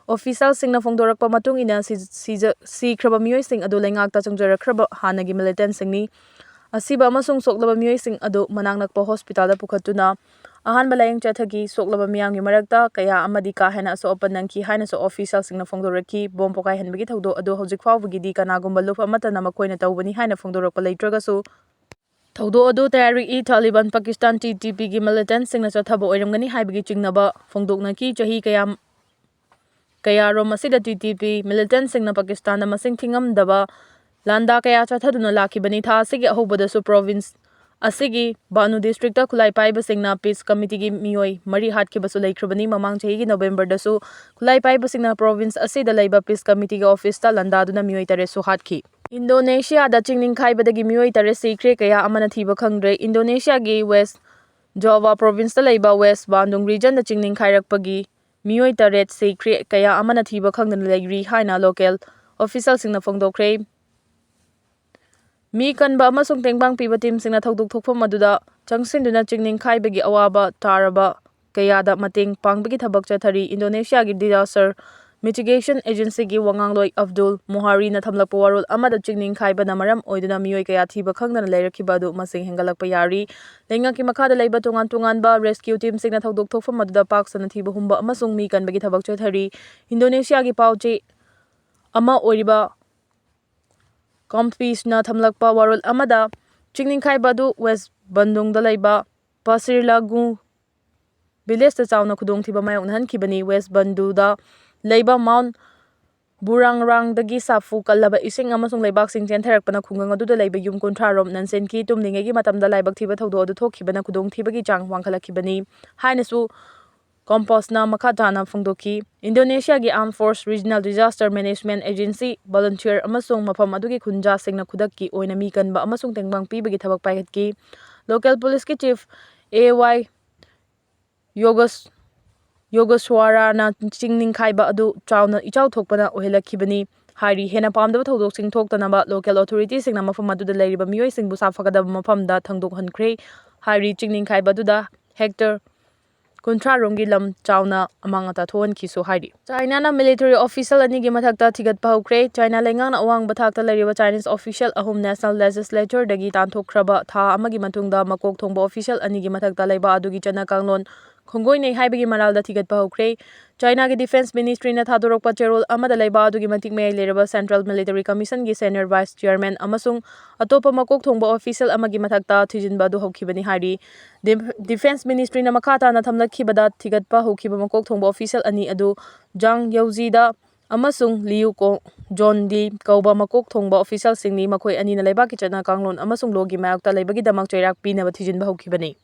ꯑꯣꯐꯤꯁꯤꯌꯦꯜꯁꯤꯡꯅ ꯐꯣꯡꯗꯣꯔꯛꯄ ꯃꯇꯨꯡ ꯏꯟꯅ, ꯁꯤ-, ꯁꯤꯖ-, ꯁꯤꯈ꯭ꯔꯕ ꯃꯤꯑꯣꯏꯁꯤꯡ ꯑꯗꯨ ꯂꯩꯉꯥꯛꯇ ꯆꯪꯖꯔꯛꯈ꯭ꯔꯕ ꯍꯥꯟꯅꯒꯤ ꯃꯤꯂꯤꯇꯦꯟꯁꯤꯡꯅꯤ꯫ ꯑꯁꯤꯕ ꯑꯃꯁꯨꯡ ꯁꯣꯛꯂꯕ ꯃꯤꯑꯣꯏꯁꯤꯡ ꯑꯗꯨ ꯃꯅꯥꯛ ꯅꯛꯄ ꯍꯣꯁꯄꯤꯇꯥꯜꯗ ꯄꯨꯈꯠꯇꯨꯅ ꯑꯍꯥꯟꯕ ꯂꯥꯌꯦꯡ ꯆꯠꯊꯈꯤ꯫ ꯁꯣꯛꯂꯕ ꯃꯤꯌꯥꯝꯒꯤ ꯃꯔꯛꯇ ꯀꯌꯥ ꯑꯃꯗꯤ ꯀꯥ ꯍꯦꯟꯅ ꯑꯁꯣꯛ ꯑꯄꯟ ꯅꯪꯈꯤ ꯍꯥꯏꯅꯁꯨ ꯑꯣꯐꯤꯁꯤꯌꯦꯜꯁꯤꯡꯅ ꯐꯣꯡꯗꯣꯔꯛꯈꯤ꯫ ꯕꯣꯝ ꯄꯣꯈꯥꯏꯍꯟꯕꯒꯤ ꯊꯧꯗꯣꯛ ꯑꯗꯨ ꯍꯧꯖꯤꯛ ꯐꯥꯎꯕꯒꯤꯗꯤ ꯀꯅꯥꯒꯨꯝꯕ ꯂꯨꯞ ꯑꯃꯠꯇꯅ ꯃꯈꯣꯏꯅ ꯇꯧꯕꯅꯤ ꯍꯥꯏꯅ ꯐꯣꯡꯗꯣꯔꯛꯄ ꯂꯩꯇ꯭ꯔꯒꯁꯨ, ꯊꯧꯗꯣꯛ ꯑꯗꯨ ꯇꯍꯔꯤꯛ-ꯏ-ꯇꯥꯂꯤꯕꯥꯟ ꯄꯥꯀꯤꯁꯇꯥꯟ, ꯇꯤ ꯇꯤ ꯄꯤꯒꯤ ꯃꯤꯂꯤꯇꯦꯟꯁꯤꯡꯅ ꯆꯠꯊꯕ ꯑꯣꯏꯔꯝꯒꯅꯤ ꯍꯥꯏꯕꯒꯤ ꯆꯤꯡꯅꯕ ꯐꯣꯡꯗꯣꯛꯅꯈꯤ꯫ ꯆꯍꯤ ꯀꯌꯥ, ꯀꯌꯥꯔꯣꯝ ꯑꯁꯤꯗ ꯇꯤ ꯇꯤ ꯄꯤ ꯃꯤꯂꯤꯇꯦꯟꯁꯤꯡꯅ ꯄꯥꯀꯤꯁꯇꯥꯟꯗ ꯃꯁꯤꯡ ꯊꯤꯉꯝꯗꯕ ꯂꯥꯟꯗꯥ ꯀꯌꯥ ꯆꯠꯊꯗꯨꯅ ꯂꯥꯛꯈꯤꯕꯅꯤ꯫ ꯊꯥ ꯑꯁꯤꯒꯤ ꯑꯍꯧꯕꯗꯁꯨ ꯄ꯭ꯔꯣꯚꯤꯟꯁ ꯑꯁꯤꯒꯤ ꯕꯥꯅꯨ ꯗꯤꯁꯇ꯭ꯔꯤꯛꯇ ꯈꯨꯠꯂꯥꯏ ꯄꯥꯏꯕꯁꯤꯡꯅ ꯄꯤꯁ ꯀꯃꯤꯇꯤꯒꯤ ꯃꯤꯑꯣꯏ ꯃꯔꯤ ꯍꯥꯠꯈꯤꯕꯁꯨ ꯂꯩꯈ꯭ꯔꯕꯅꯤ꯫ ꯃꯃꯥꯡ ꯆꯍꯤꯒꯤ ꯅꯕꯦꯝꯕꯔꯗꯁꯨ ꯈꯨꯠꯂꯥꯏ ꯄꯥꯏꯕꯁꯤꯡꯅ ꯄ꯭ꯔꯣꯚꯤꯟꯁ ꯑꯁꯤꯗ ꯂꯩꯕ ꯄꯤꯁ ꯀꯃꯤꯇꯤꯒꯤ ꯑꯣꯐꯤꯁꯇ ꯂꯥꯟꯗꯥꯗꯨꯅ ꯃꯤꯑꯣꯏ ꯇꯔꯦꯠꯁꯨ ꯍꯥꯠꯈꯤ꯫ ꯏꯟꯗꯣꯅꯦꯁꯤꯌꯥꯗ ꯆꯤꯡ ꯅꯤꯡꯈꯥꯏꯕꯗꯒꯤ ꯃꯤꯑꯣꯏ ꯇꯔꯦꯠ ꯁꯤꯈ꯭ꯔꯦ, ꯀꯌꯥ ꯑꯃꯅ ꯊꯤꯕ ꯈꯪꯗ꯭ꯔꯦ꯫ ꯏꯟꯗꯣꯅꯦꯁꯤꯌꯥꯒꯤ ꯋꯦꯁ ꯖꯣꯕꯥ ꯄ꯭ꯔꯣꯚꯤꯟꯁꯇ ꯂꯩꯕ ꯋꯦꯁ ꯕꯥꯟꯗꯨꯡ ꯔꯤꯖꯟꯗ ꯆꯤꯡ ꯅꯤꯡꯈꯥꯏꯔꯛꯄꯒꯤ ꯃꯤꯑꯣꯏ ꯇꯔꯦꯠ ꯁꯤꯈ꯭ꯔꯦ, ꯀꯌꯥ ꯑꯃꯅ ꯊꯤꯕ ꯈꯪꯗꯅ ꯂꯩꯔꯤ ꯍꯥꯏꯅ ꯂꯣꯀꯦꯜ ꯑꯣꯐꯤꯁꯤꯌꯦꯜꯁꯤꯡꯅ ꯐꯣꯡꯗꯣꯛꯈ꯭ꯔꯦ꯫ ꯃꯤ ꯀꯟꯕ ꯑꯃꯁꯨꯡ ꯇꯦꯡꯕꯥꯡ ꯄꯤꯕ ꯇꯤꯝꯁꯤꯡꯅ ꯊꯧꯗꯣꯛ ꯊꯣꯛꯐꯝ ꯑꯗꯨꯗ ꯆꯪꯁꯤꯟꯗꯨꯅ ꯆꯤꯡ ꯅꯤꯡꯈꯥꯏꯕꯒꯤ ꯑꯋꯥꯕ ꯇꯥꯔꯕ ꯀꯌꯥꯗ ꯃꯇꯦꯡ ꯄꯥꯡꯕꯒꯤ ꯊꯕꯛ ꯆꯠꯊꯔꯤ꯫ ꯏꯟꯗꯣꯅꯦꯁꯤꯌꯥꯒꯤ ꯗꯤꯖꯥꯁꯇꯔ ꯃꯤꯇꯤꯒꯦꯁꯟ ꯑꯦꯖꯦꯟꯁꯤꯒꯤ ꯋꯥꯉꯥꯡꯂꯣꯏ ꯑꯕꯗꯨꯜ ꯃꯨꯍꯥꯔꯤꯅ ꯊꯝꯂꯛꯄ ꯋꯥꯔꯣꯜ ꯑꯃꯗ, ꯆꯤꯡ ꯅꯤꯡꯈꯥꯏꯕꯅ ꯃꯔꯝ ꯑꯣꯏꯗꯨꯅ ꯃꯤꯑꯣꯏ ꯀꯌꯥ ꯊꯤꯕ ꯈꯪꯗꯅ ꯂꯩꯔꯛꯈꯤꯕ ꯑꯗꯨ ꯃꯁꯤꯡ ꯍꯦꯟꯒꯠꯂꯛꯄ ꯌꯥꯔꯤ꯫ ꯂꯩꯉꯥꯛꯀꯤ ꯃꯈꯥꯗ ꯂꯩꯕ ꯇꯣꯉꯥꯟ ꯇꯣꯉꯥꯟꯕ ꯔꯦꯁꯀ꯭ꯌꯨ ꯇꯤꯝꯁꯤꯡꯅ ꯊꯧꯗꯣꯛ ꯊꯣꯛꯐꯝ ꯑꯗꯨꯗ ꯄꯥꯛ ꯁꯟꯅ ꯊꯤꯕ ꯍꯨꯝꯕ ꯑꯃꯁꯨꯡ ꯃꯤ ꯀꯟꯕꯒꯤ ꯊꯕꯛ ꯆꯠꯊꯔꯤ꯫ ꯏꯟꯗꯣꯅꯦꯁꯤꯌꯥꯒꯤ ꯄꯥꯎ ꯆꯦ ꯑꯃ ꯑꯣꯏꯔꯤꯕ ꯀꯝꯄꯤꯁꯅ ꯊꯝꯂꯛꯄ ꯋꯥꯔꯣꯜ ꯑꯃꯗ, ꯆꯤꯡ ꯅꯤꯡꯈꯥꯏꯕ ꯑꯗꯨ ꯋꯦꯁ ꯕꯟꯗꯨꯡꯗ ꯂꯩꯕ ꯄꯥꯁꯤꯔ ꯂꯥꯒꯨ ꯚꯤꯂꯦꯖꯇ ꯆꯥꯎꯅ ꯈꯨꯗꯣꯡꯊꯤꯕ ꯃꯥꯌꯣꯛꯅꯍꯟꯈꯤꯕꯅꯤ꯫ ꯋꯦꯁ ꯕꯟꯗꯨꯗ ꯂꯩꯕ ꯃꯥꯎꯟ ꯕꯨꯔꯥꯡꯔꯥꯡꯗꯒꯤ ꯁꯥꯐꯨ ꯀꯜꯂꯕ ꯏꯁꯤꯡ ꯑꯃꯁꯨꯡ ꯂꯩꯕꯥꯛꯁꯤꯡ ꯆꯦꯟꯊꯔꯛꯄꯅ ꯈꯨꯡꯒꯪ ꯑꯗꯨꯗ ꯂꯩꯕ ꯌꯨꯝ ꯀꯨꯟꯊ꯭ꯔꯥ ꯔꯣꯝ ꯅꯟꯁꯤꯟꯈꯤ꯫ ꯇꯨꯝꯂꯤꯉꯩꯒꯤ ꯃꯇꯝꯗ ꯂꯥꯏꯕꯛ ꯊꯤꯕ ꯊꯧꯗꯣꯛ ꯑꯗꯨ ꯊꯣꯛꯈꯤꯕꯅ ꯈꯨꯗꯣꯡꯊꯤꯕꯒꯤ ꯆꯥꯡ ꯋꯥꯡꯈꯠꯂꯛꯈꯤꯕꯅꯤ ꯍꯥꯏꯅꯁꯨ ꯀꯝꯄꯣꯁꯅ ꯃꯈꯥ ꯇꯥꯅ ꯐꯣꯡꯗꯣꯛꯈꯤ꯫ ꯏꯟꯗꯣꯅꯦꯁꯤꯌꯥꯒꯤ armed force regional disaster management agency, volunteer ꯑꯃꯁꯨꯡ ꯃꯐꯝ ꯑꯗꯨꯒꯤ ꯈꯨꯟꯖꯥꯁꯤꯡꯅ ꯈꯨꯗꯛꯀꯤ ꯑꯣꯏꯅ ꯃꯤ ꯀꯟꯕ ꯑꯃꯁꯨꯡ ꯇꯦꯡꯕꯥꯡ ꯄꯤꯕꯒꯤ ꯊꯕꯛ ꯄꯥꯏꯈꯠꯈꯤ꯫ ꯂꯣꯀꯦꯜ ꯄꯨꯂꯤꯁꯀꯤ ꯆꯤꯐ ꯑꯦ ꯋꯥꯏ ꯌꯣꯒꯁ-, ꯌꯣꯒꯁ꯭ꯋꯥꯔꯥꯅ ꯆꯤꯡ ꯅꯤꯡꯈꯥꯏꯕ ꯑꯗꯨ ꯆꯥꯎꯅ ꯏꯆꯥꯎ ꯊꯣꯛꯄꯅ ꯑꯣꯏꯍꯜꯂꯛꯈꯤꯕꯅꯤ꯫ ꯍꯥꯏꯔꯤ꯫ ꯍꯦꯟꯅ ꯄꯥꯝꯗꯕ ꯊꯧꯗꯣꯛꯁꯤꯡ ꯊꯣꯛꯇꯅꯕ local authority ꯁꯤꯡꯅ ꯃꯐꯝ ꯑꯗꯨꯗ ꯂꯩꯔꯤꯕ ꯃꯤꯑꯣꯏꯁꯤꯡꯕꯨ ꯁꯥꯐꯒꯗꯕ ꯃꯐꯝꯗ ꯊꯥꯡꯗꯣꯛꯍꯟꯈ꯭ꯔꯦ ꯍꯥꯏꯔꯤ꯫ ꯆꯤꯡ ꯅꯤꯡꯈꯥꯏꯕ ꯑꯗꯨꯗ hectare ꯀꯨꯟꯊ꯭ꯔꯥ ꯔꯣꯝꯒꯤ ꯂꯝ ꯆꯥꯎꯅ ꯑꯃꯥꯡ ꯑꯇꯥ ꯊꯣꯛꯍꯟꯈꯤꯁꯨ ꯍꯥꯏꯔꯤ꯫ ꯆꯥꯏꯅꯥꯅ military official ꯑꯅꯤꯒꯤ ꯃꯊꯛꯇ ꯊꯤꯒꯠꯄ ꯍꯧꯈ꯭ꯔꯦ꯫ ꯆꯥꯏꯅꯥ ꯂꯩꯉꯥꯛꯅ ꯑꯋꯥꯡꯕ ꯊꯥꯛꯇ ꯂꯩꯔꯤꯕ Chinese official ꯑꯍꯨꯝ national legislature ꯗꯒꯤ ꯇꯥꯟꯊꯣꯛꯈ꯭ꯔꯕ ꯊꯥ ꯑꯃꯒꯤ ꯃꯇꯨꯡꯗ ꯃꯀꯣꯛ ꯊꯣꯡꯕ official ꯑꯅꯤꯒꯤ ꯃꯊꯛꯇ ꯂꯩꯕꯥꯛ ꯑꯗꯨꯒꯤ ꯆꯠꯅ ꯀꯥꯡꯂꯣꯟ ꯈꯣꯡꯒꯣꯏꯅꯩ ꯍꯥꯏꯕꯒꯤ ꯃꯔꯥꯜꯗ ꯊꯤꯒꯠꯄ ꯍꯧꯈ꯭ꯔꯦ꯫ ꯆꯥꯏꯅꯥꯒꯤ defence ministry ꯅ ꯊꯥꯗꯣꯔꯛꯄ ꯆꯦꯔꯣꯜ ꯑꯃꯗ ꯂꯩꯕꯥꯛ ꯑꯗꯨꯒꯤ ꯃꯇꯤꯛ ꯃꯌꯥꯏ ꯂꯩꯔꯕ Central Military Commission ꯒꯤ senior vice chairman ꯑꯃꯁꯨꯡ ꯑꯇꯣꯞꯄ ꯃꯀꯣꯛ ꯊꯣꯡꯕ official ꯑꯃꯒꯤ ꯃꯊꯛꯇ ꯊꯤꯖꯤꯟꯕ ꯑꯗꯨ ꯍꯧꯈꯤꯕꯅꯤ ꯍꯥꯏꯔꯤ꯫ ꯗꯤ-, defence ministry ꯅ ꯃꯈꯥ ꯇꯥꯅ ꯊꯝꯂꯛꯈꯤꯕꯗ, ꯊꯤꯒꯠꯄ ꯍꯧꯈꯤꯕ ꯃꯀꯣꯛ ꯊꯣꯡꯕ official ꯑꯅꯤ ꯑꯗꯨ ꯖꯥꯡ ꯌꯧꯖꯤꯗ ꯑꯃꯁꯨꯡ ꯂꯤꯌꯨ ꯀꯣ-, ꯖꯣꯟ ꯂꯤ ꯀꯧꯕ ꯃꯀꯣꯛ ꯊꯣꯡꯕ official ꯁꯤꯡꯅꯤ꯫ ꯃꯈꯣꯏ ꯑꯅꯤꯅ ꯂꯩꯕꯥꯛꯀꯤ ꯆꯠꯅ ꯀꯥꯡꯂꯣꯟ ꯑꯃꯁꯨꯡ law ꯒꯤ ꯃꯥꯌꯣꯛꯇ ꯂꯩꯕꯒꯤꯗꯃꯛ ꯆꯩꯔꯥꯛ ꯄꯤꯅꯕ ꯊꯤꯖꯤꯟꯕ ꯍꯧꯈꯤꯕꯅꯤ꯫